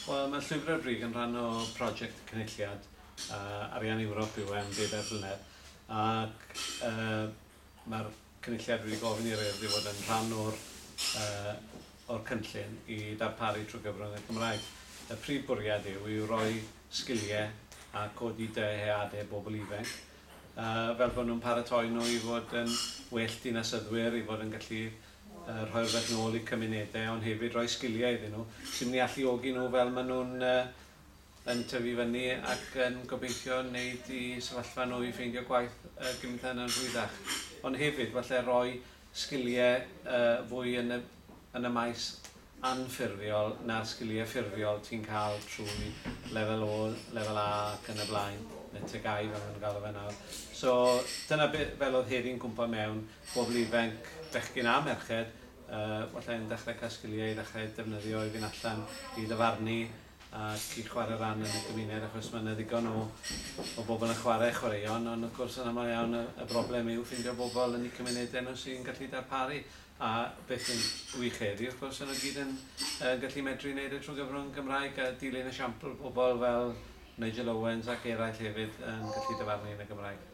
Wel, mae Llwybrau'r Brig yn rhan o prosiect Cynulliad Arian Ewrop yw e am bedair blynedd, ac mae'r Cynulliad wedi gofyn i'r Urdd i fod yn rhan o'r, o'r cynllun i ddarparu trwy gyfrwng y Gymraeg. Y prif bwriad yw i roi sgiliau a codi dyheadau bobl ifanc, fel bod nhw'n paratoi nhw i fod yn well dinasyddwyr, i fod yn gallu rhoi rhywbeth nôl i cymunedau, ond hefyd rhoi sgiliau iddyn nhw sy'n mynd i alluogi nhw fel maen nhw'n yn tyfu fyny ac yn gobeithio wneud i sefyllfa nhw i ffeindio gwaith gymaint yna'n rhwyddach. Ond hefyd, falle rhoi sgiliau fwy yn y, yn y maes anffurfiol na'r sgiliau ffurfiol ti'n cael trwy lefel O, lefel A ac yn y blaen, neu TGAU fel maen nhw'n galw fe nawr. So dyna be, fel oedd heddi'n cwmpa mewn, bobl ifanc, bechgyn a merched, falle yn dechrau cael sgiliau i ddechrau defnyddio i fynd allan i ddyfarnu ac i chwarae rhan yn y gymuned, achos mae yna ddigon o, o bobl yn chwarae chwaraeon, ond wrth gwrs yn aml iawn y, y broblem yw ffeindio bobl yn eu cymunedau nhw sy'n gallu darparu. A beth sy'n wych heddi, wrth gwrs, yn nhw gyd yn gallu medru wneud e trwy gyfrwng Gymraeg a dilyn esiampl pobl fel Nigel Owens ac eraill hefyd yn gallu dyfarnu yn y Gymraeg.